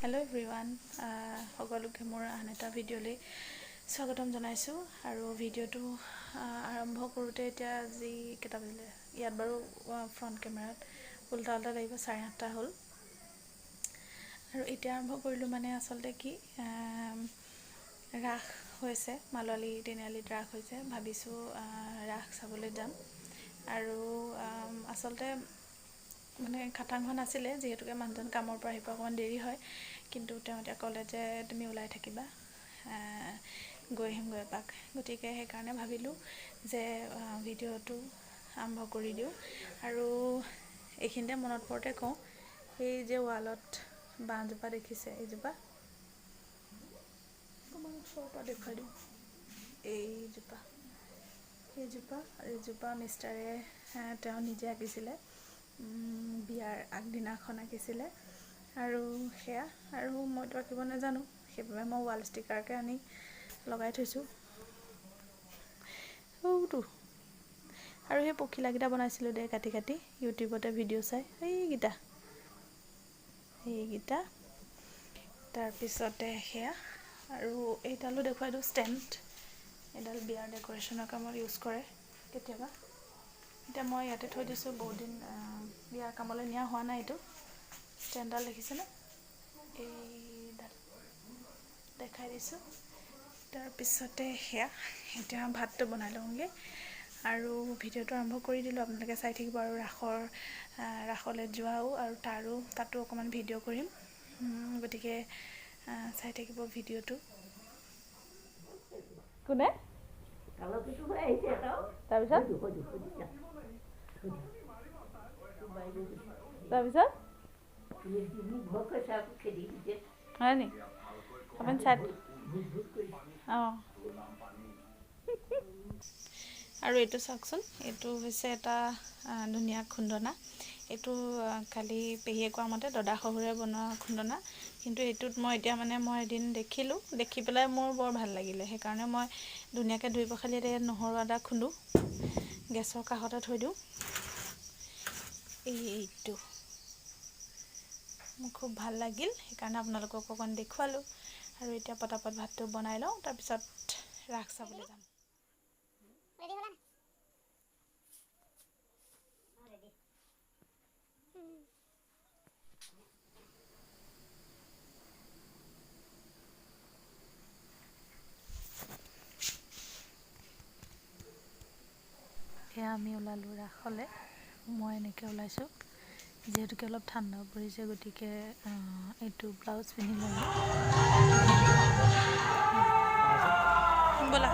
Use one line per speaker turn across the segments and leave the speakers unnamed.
Hello' everyone, সকলোকে মোৰ আন এটা ভিডিঅ'লৈ স্বাগতম জনাইছোঁ। আৰু ভিডিঅ'টো আৰম্ভ কৰোঁতে এতিয়া আজি কেইটা বাজিলে ইয়াত বাৰু ফ্ৰণ্ট কেমেৰাত উল্টা উল্টা লাগিব, 8:30 হ'ল। আৰু এতিয়া আৰম্ভ কৰিলোঁ মানে আচলতে কি ৰাস হৈছে, মালুৱালী তিনিআলিত ৰাস হৈছে, ভাবিছোঁ ৰাস চাবলৈ যাম। আৰু আচলতে মানে খাটাং হোৱা নাছিলে, যিহেতুকে মানুহজন কামৰ পৰা আহি পোৱা অকণমান দেৰি হয়, কিন্তু তেওঁ এতিয়া ক'লে যে তুমি ওলাই থাকিবা, গৈ আহিমগৈ এপাক। গতিকে সেইকাৰণে ভাবিলোঁ যে ভিডিঅ'টো আৰম্ভ কৰি দিওঁ। আৰু এইখিনিতে মনত পৰোঁতে কওঁ, এই যে ৱালত বাঁহজোপা দেখিছে, এইজোপা অকণমান ওচৰৰ পৰা দেখুৱাই দিওঁ, এইজোপা এইজোপা এইজোপা মিষ্টাৰে তেওঁ নিজে আঁকিছিলে, বিয়াৰ আগদিনাখন আঁকিছিলে। আৰু সেয়া, আৰু মইতো আঁকিব নাজানো, সেইবাবে মই ৱাল ষ্টিকাৰকে আনি লগাই থৈছোঁ। সৌটো আৰু সেই পখিলাকেইটা বনাইছিলোঁ দে কাটি কাটি ইউটিউবতে ভিডিঅ' চাই, এইকেইটা এইকেইটা। তাৰপিছতে সেয়া, আৰু এইডালো দেখুৱাই দিওঁ, ষ্টেণ্ড, এইডাল বিয়াৰ ডেক'ৰেশ্যনৰ কামত ইউজ কৰে কেতিয়াবা। এতিয়া মই ইয়াতে থৈ দিছোঁ, বহুত দিন বিয়াৰ কামলৈ নিয়া হোৱা নাই। এইটো ষ্টেণ্ডডাল দেখিছেনে, এইডাল দেখাই দিছোঁ। তাৰপিছতে সেয়া, এতিয়া ভাতটো বনাই লওঁগৈ আৰু ভিডিঅ'টো আৰম্ভ কৰি দিলোঁ, আপোনালোকে চাই থাকিব। আৰু ৰাসলৈ যোৱাও আৰু তাতো অকণমান ভিডিঅ' কৰিম, গতিকে চাই থাকিব ভিডিঅ'টো। কোনে? তাৰপিছত তাৰপিছত হয় নি, আপুনি চাই অঁ। আৰু এইটো চাওকচোন, এইটো হৈছে এটা ধুনীয়া খুন্দনা। এইটো কালি পেহীয়ে কোৱা মতে দদা শহুৰে বনোৱা খুন্দনা, কিন্তু এইটোত মই এতিয়া মানে মই এদিন দেখিলোঁ, দেখি পেলাই মোৰ বৰ ভাল লাগিলে, সেইকাৰণে মই ধুনীয়াকৈ ধুই পখালি এতিয়া নহৰু আদা খুন্দো, গেছৰ কাষতে থৈ দিওঁ। এইটো মোৰ খুব ভাল লাগিল, সেইকাৰণে আপোনালোকক অকণ দেখুৱালোঁ। আৰু এতিয়া পটাপট ভাতটো বনাই লওঁ, তাৰপিছত ৰাস চাবলৈ যাম। এয়া আমি ওলালোঁ ৰাসলৈ, মই এনেকৈ ওলাইছোঁ, যিহেতুকে অলপ ঠাণ্ডাও পৰিছে, গতিকে এইটো ব্লাউজ পিন্ধি ল'লোঁ। ব'লা।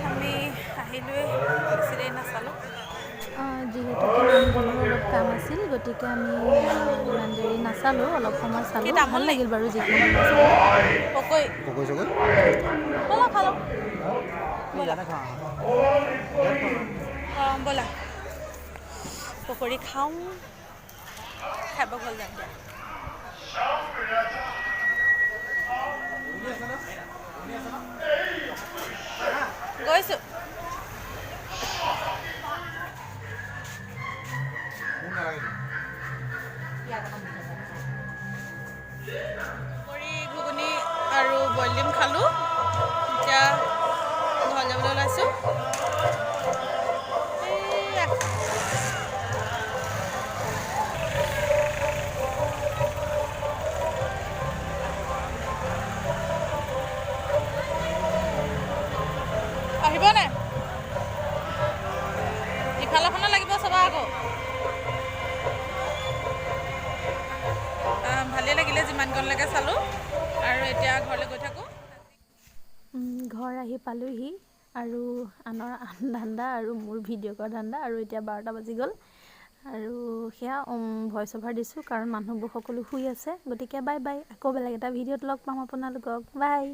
আমি আহিলোৱে, বেছি দেৰি নাচালোঁ।
যিহেতুকে মানুহজনৰো অলপ কাম আছিল, গতিকে আমি ইমান দেৰি নাচালোঁ, অলপ সময় চালোঁ, ভাল লাগিল বাৰু যিখিনি সময় চালোঁ।
পকৈ ব'লা খালোঁ, অঁ ব'লা পকৰি খাওঁ, খাব ঘৰ যাম দিয়া। গৈছোঁ। পকৰি, ঘুগুনি আৰু বইল ডিম খালোঁ। এইকণলৈকে চালোঁ আৰু এতিয়া ঘৰলৈ গৈ থাকোঁ।
ঘৰ আহি পালোহি আৰু আনৰ আন ধান্দা আৰু মোৰ ভিডিঅ' কৰা ধান্দা। আৰু এতিয়া 12টা বাজি গ'ল আৰু সেয়া ভইচ অভাৰ দিছোঁ, কাৰণ মানুহবোৰ সকলো শুই আছে। গতিকে বাই বাই, আকৌ বেলেগ এটা ভিডিঅ'ত লগ পাম আপোনালোকক। বাই।